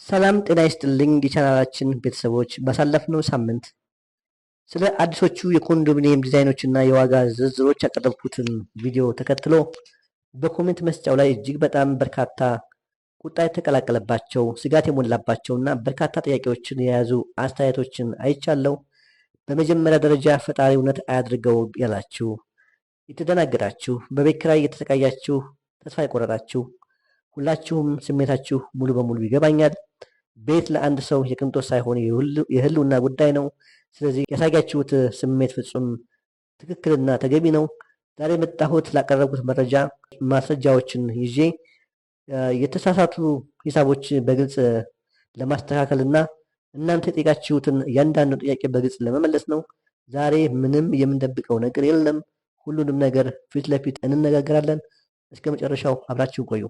ሰላም ጤና ይስጥልኝ የቻናላችን ቤተሰቦች፣ ባሳለፍነው ሳምንት ስለ አዲሶቹ የኮንዶሚኒየም ዲዛይኖች እና የዋጋ ዝርዝሮች ያቀረብኩትን ቪዲዮ ተከትሎ በ comment መስጫው ላይ እጅግ በጣም በርካታ ቁጣ የተቀላቀለባቸው፣ ስጋት የሞላባቸው እና በርካታ ጥያቄዎችን የያዙ አስተያየቶችን አይቻለሁ። በመጀመሪያ ደረጃ ፈጣሪ እውነት አያድርገው ያላችሁ፣ የተደናገጣችሁ፣ በቤት ኪራይ የተሰቃያችሁ፣ ተስፋ የቆረጣችሁ ሁላችሁም ስሜታችሁ ሙሉ በሙሉ ይገባኛል። ቤት ለአንድ ሰው የቅንጦት ሳይሆን የህልውና ጉዳይ ነው። ስለዚህ ያሳያችሁት ስሜት ፍጹም ትክክልና ተገቢ ነው። ዛሬ የመጣሁት ላቀረብኩት መረጃ ማስረጃዎችን ይዤ የተሳሳቱ ሂሳቦች በግልጽ ለማስተካከልና እናንተ የጠየቃችሁትን እያንዳንዱ ጥያቄ በግልጽ ለመመለስ ነው። ዛሬ ምንም የምንደብቀው ነገር የለም። ሁሉንም ነገር ፊት ለፊት እንነጋገራለን። እስከ መጨረሻው አብራችሁ ቆዩ።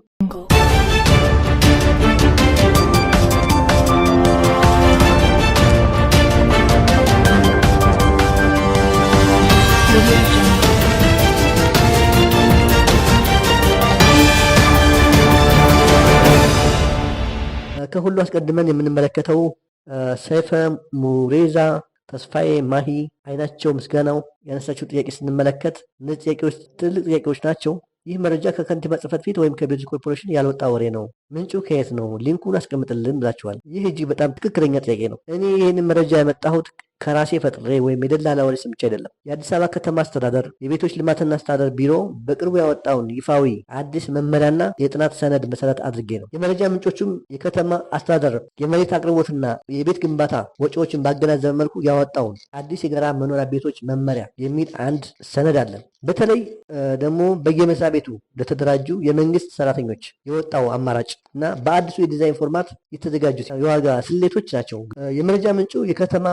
ከሁሉ አስቀድመን የምንመለከተው ሰይፈ ሙሬዛ፣ ተስፋዬ ማሂ፣ አይናቸው ምስጋናው ያነሳቸው ጥያቄ ስንመለከት እነዚህ ጥያቄዎች ትልቅ ጥያቄዎች ናቸው። ይህ መረጃ ከከንቲባ ጽሕፈት ቤት ወይም ከቤቶች ኮርፖሬሽን ያልወጣ ወሬ ነው። ምንጩ ከየት ነው? link ኡን አስቀምጥልን ብላችኋል። ይህ እጅግ በጣም ትክክለኛ ጥያቄ ነው። እኔ ይህንን መረጃ ያመጣሁት ከራሴ ፈጥሬ ወይም የደላላ ወሬ ሰምቼ አይደለም። የአዲስ አበባ ከተማ አስተዳደር የቤቶች ልማትና አስተዳደር ቢሮ በቅርቡ ያወጣውን ይፋዊ አዲስ መመሪያና የጥናት ሰነድ መሰረት አድርጌ ነው። የመረጃ ምንጮቹም የከተማ አስተዳደር የመሬት አቅርቦትና የቤት ግንባታ ወጪዎችን ባገናዘበ መልኩ ያወጣውን አዲስ የጋራ መኖሪያ ቤቶች መመሪያ የሚል አንድ ሰነድ አለ። በተለይ ደግሞ በየመስሪያ ቤቱ ለተደራጁ የመንግስት ሰራተኞች የወጣው አማራጭ እና በአዲሱ የዲዛይን format የተዘጋጁት የዋጋ ስሌቶች ናቸው። የመረጃ ምንጩ የከተማ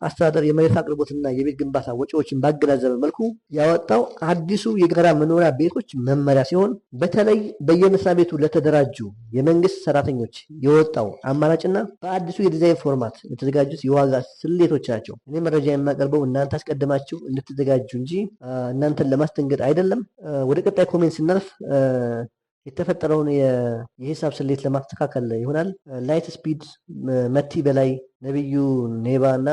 አስተዳደር የመሬት አቅርቦትና የቤት ግንባታ ወጪዎችን ባገናዘበ መልኩ ያወጣው አዲሱ የጋራ መኖሪያ ቤቶች መመሪያ ሲሆን በተለይ በየመስሪያ ቤቱ ለተደራጁ የመንግስት ሰራተኞች የወጣው አማራጭና በአዲሱ የዲዛይን format የተዘጋጁት የዋጋ ስሌቶች ናቸው። እኔ መረጃ የማቀርበው እናንተ አስቀድማችሁ እንድትዘጋጁ እንጂ እናንተን ለማስደንገጥ አይደለም። ወደ ቀጣይ comment ስናልፍ የተፈጠረውን የሂሳብ ስሌት ለማስተካከል ይሆናል። ላይት ስፒድ፣ መቲ በላይ፣ ነቢዩ ኔባ እና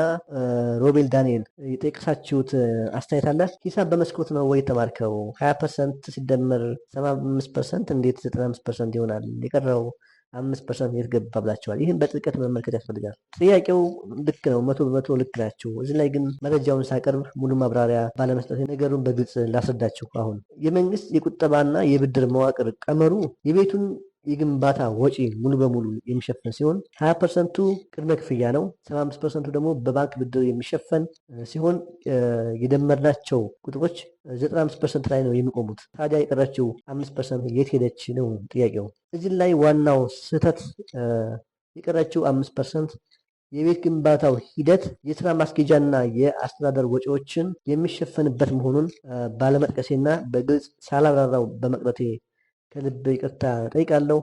ሮቤል ዳንኤል የጠቀሳችሁት አስተያየት አለ። ሂሳብ በመስኮት ነው ወይ የተማርከው? 20% ሲደመር 75% እንዴት 95% ይሆናል? የቀረው 5% የት ገባ ብላችኋል። ይህን በጥልቀት መመልከት ያስፈልጋል። ጥያቄው ልክ ነው፣ 100% ልክ ናቸው። እዚህ ላይ ግን መረጃውን ሳቀርብ ሙሉ ማብራሪያ ባለመስጠት ነገሩን በግልጽ ላስረዳችሁ። አሁን የመንግስት የቁጠባና የብድር መዋቅር ቀመሩ የቤቱን የግንባታ ወጪ ሙሉ በሙሉ የሚሸፍን ሲሆን 20%ቱ ቅድመ ክፍያ ነው። 75%ቱ ደግሞ በባንክ ብድር የሚሸፈን ሲሆን የደመርናቸው ቁጥሮች 95% ላይ ነው የሚቆሙት። ታዲያ የቀረችው 5% የት ሄደች ነው ጥያቄው። እዚህ ላይ ዋናው ስህተት የቀረችው 5% የቤት ግንባታው ሂደት የስራ ማስኬጃና የአስተዳደር ወጪዎችን የሚሸፈንበት መሆኑን ባለመጥቀሴና በግልጽ ሳላብራራው በመቅረቴ ከልብ ይቅርታ ጠይቃለሁ።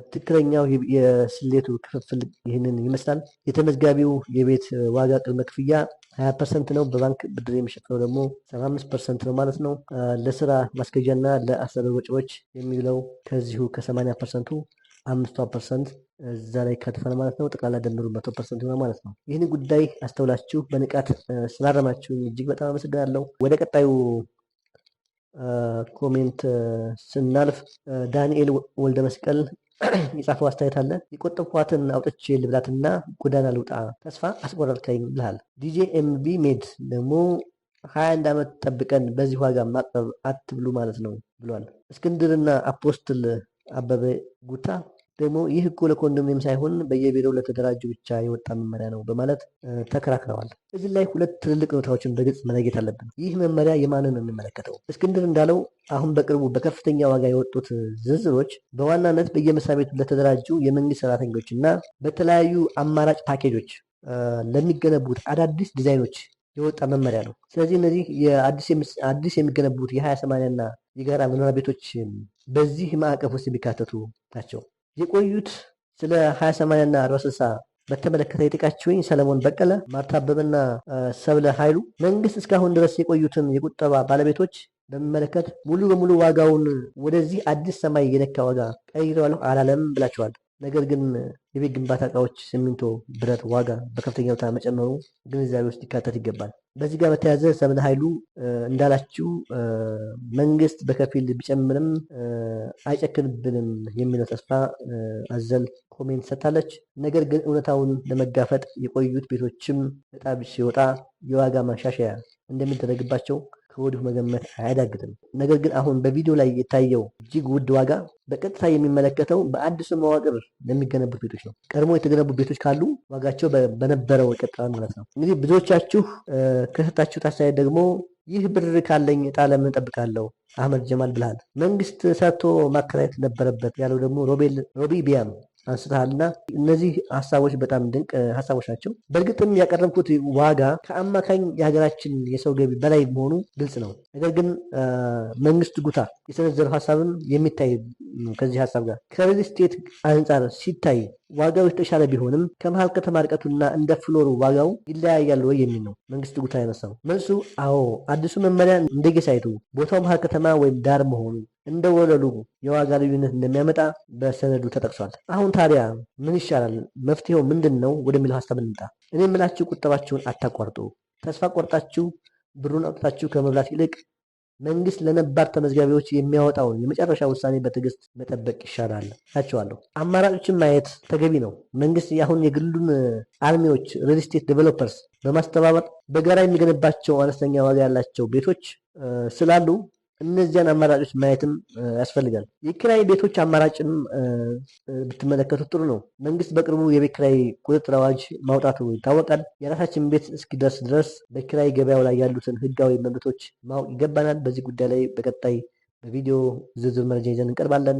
ትክክለኛው የስሌቱ ክፍፍል ይህንን ይመስላል። የተመዝጋቢው የቤት ዋጋ ቅድመ ክፍያ 20% ነው። በባንክ ብድር የሚሸፍነው ደግሞ 75% ነው ማለት ነው። ለስራ ማስኬጃና ለአስተዳደር ወጪዎች የሚውለው ከዚሁ ከ80%ቱ 5% እዛ ላይ ይካተታል ማለት ነው። ጠቅላላ ድምሩ 100% ይሆናል ማለት ነው። ይህንን ጉዳይ አስተውላችሁ በንቃት ስላረማችሁ እጅግ በጣም አመሰግናለሁ። ወደ ቀጣዩ comment ስናልፍ ዳንኤል ወልደ መስቀል የጻፈው አስተያየት አለ። የቆጠብኳትን አውጥቼ ልብላትና ጎዳና ልውጣ፣ ተስፋ አስቆረጥከኝ ብልሃል። ዲጄ ኤምቢ ሜድ ደግሞ 21 ዓመት ጠብቀን በዚህ ዋጋ ማቅረብ አትብሉ ማለት ነው ብሏል። እስክንድርና አፖስትል አበበ ጉታ ደግሞ ይህ እኮ ለኮንዶሚኒየም ሳይሆን በየቢሮው ለተደራጁ ብቻ የወጣ መመሪያ ነው በማለት ተከራክረዋል። እዚህ ላይ ሁለት ትልልቅ እውነታዎችን በግልጽ መለየት አለብን። ይህ መመሪያ የማንን ነው የሚመለከተው? እስክንድር እንዳለው አሁን በቅርቡ በከፍተኛ ዋጋ የወጡት ዝርዝሮች በዋናነት በየመስሪያ ቤቱ ለተደራጁ የመንግስት ሰራተኞች እና በተለያዩ አማራጭ ፓኬጆች ለሚገነቡት አዳዲስ ዲዛይኖች የወጣ መመሪያ ነው። ስለዚህ እነዚህ አዲስ የሚገነቡት የ20/80 እና የጋራ መኖሪያ ቤቶች በዚህ ማዕቀፍ ውስጥ የሚካተቱ ናቸው። የቆዩት ስለ 20/80 እና 40/60 በተመለከተ የጠየቃችሁኝ ሰለሞን በቀለ፣ ማርታ አበበና ሰብለ ኃይሉ መንግስት እስካሁን ድረስ የቆዩትን የቁጠባ ባለቤቶች በሚመለከት ሙሉ በሙሉ ዋጋውን ወደዚህ አዲስ ሰማይ የነካ ዋጋ ቀይሬዋለሁ አላለም ብላችኋል። ነገር ግን የቤት ግንባታ እቃዎች ሲሚንቶ፣ ብረት ዋጋ በከፍተኛ ሁኔታ መጨመሩ ግንዛቤ ውስጥ ሊካተት ይገባል። በዚህ ጋር በተያያዘ ሰብለ ኃይሉ እንዳላችው መንግስት በከፊል ቢጨምርም አይጨክንብንም የሚለው ተስፋ አዘል comment ሰጥታለች። ነገር ግን እውነታውን ለመጋፈጥ የቆዩት ቤቶችም ዕጣ ሲወጣ የዋጋ ማሻሻያ እንደሚደረግባቸው ከወዲሁ መገመት አያዳግትም። ነገር ግን አሁን በቪዲዮ ላይ የታየው እጅግ ውድ ዋጋ በቀጥታ የሚመለከተው በአዲሱ መዋቅር ለሚገነቡት ቤቶች ነው። ቀድሞ የተገነቡ ቤቶች ካሉ ዋጋቸው በነበረው ይቀጥላል ማለት ነው። እንግዲህ ብዙዎቻችሁ ከሰጣችሁት አስተያየት ደግሞ ይህ ብር ካለኝ ዕጣ ለምን እጠብቃለሁ አህመድ ጀማል ብልሃል። መንግስት ሰርቶ ማከራየት ነበረበት ያለው ደግሞ ሮቤል ሮቢ ቢያም አንስተሃልና እነዚህ ሀሳቦች በጣም ድንቅ ሀሳቦች ናቸው። በእርግጥም ያቀረብኩት ዋጋ ከአማካኝ የሀገራችን የሰው ገቢ በላይ መሆኑ ግልጽ ነው። ነገር ግን መንግስት ጉታ የሰነዘረው ሀሳብም የሚታይ ከዚህ ሀሳብ ጋር ከሪል ስቴት አንጻር ሲታይ ዋጋው የተሻለ ቢሆንም ከመሀል ከተማ ርቀቱና እንደ floor ኡ ዋጋው ይለያያል ወይ የሚል ነው መንግስት ጉታ ያነሳው። መልሱ አዎ፣ አዲሱ መመሪያ እንደየ site ኡ ቦታው መሀል ከተማ ወይም ዳር መሆኑ እንደ ወለሉ የዋጋ ልዩነት እንደሚያመጣ በሰነዱ ተጠቅሷል። አሁን ታዲያ ምን ይሻላል? መፍትሄው ምንድን ነው ወደሚለው ሀሳብ እንምጣ። እኔ የምላችሁ ቁጠባችሁን አታቋርጡ። ተስፋ ቆርጣችሁ ብሩን አውጥታችሁ ከመብላት ይልቅ መንግስት ለነባር ተመዝጋቢዎች የሚያወጣውን የመጨረሻ ውሳኔ በትዕግስት መጠበቅ ይሻላል እላቸዋለሁ። አማራጮችን ማየት ተገቢ ነው። መንግስት አሁን የግሉን አልሚዎች real estate developers በማስተባበር በጋራ የሚገነባቸው አነስተኛ ዋጋ ያላቸው ቤቶች ስላሉ እነዚያን አማራጮች ማየትም ያስፈልጋል። የኪራይ ቤቶች አማራጭም ብትመለከቱት ጥሩ ነው። መንግስት በቅርቡ የቤት ኪራይ ቁጥጥር አዋጅ ማውጣቱ ይታወቃል። የራሳችን ቤት እስኪደርስ ድረስ በኪራይ ገበያው ላይ ያሉትን ህጋዊ መብቶች ማወቅ ይገባናል። በዚህ ጉዳይ ላይ በቀጣይ በቪዲዮ ዝርዝር መረጃ ይዘን እንቀርባለን።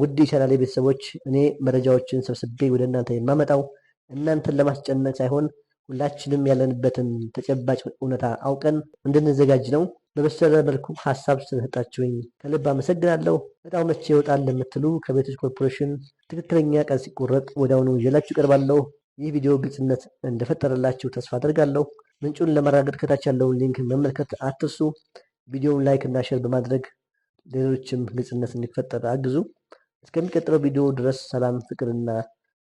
ውድ የቻናሌ ቤተሰቦች፣ እኔ መረጃዎችን ሰብስቤ ወደ እናንተ የማመጣው እናንተን ለማስጨነቅ ሳይሆን ሁላችንም ያለንበትን ተጨባጭ እውነታ አውቀን እንድንዘጋጅ ነው። በበሰለ መልኩ ሀሳብ ስለሰጣችሁኝ ከልብ አመሰግናለሁ። እጣው መቼ ይወጣል ለምትሉ ከቤቶች ኮርፖሬሽን ትክክለኛ ቀን ሲቆረጥ ወዲያውኑ ይዤላችሁ እቀርባለሁ። ይህ ቪዲዮ ግልጽነት እንደፈጠረላችሁ ተስፋ አደርጋለሁ። ምንጩን ለማረጋገጥ ከታች ያለውን link መመልከት አትርሱ። ቪዲዮውን like እና share በማድረግ ሌሎችም ግልጽነት እንዲፈጠር አግዙ። እስከሚቀጥለው ቪዲዮ ድረስ ሰላም፣ ፍቅርና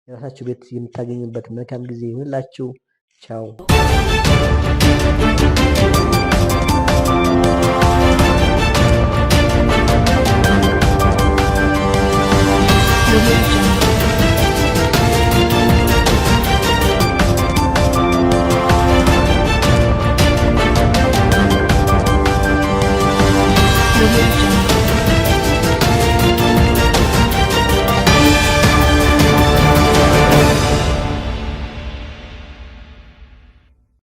የራሳችሁ ቤት የምታገኙበት መልካም ጊዜ ይሁንላችሁ። ቻው። Audio Jungle.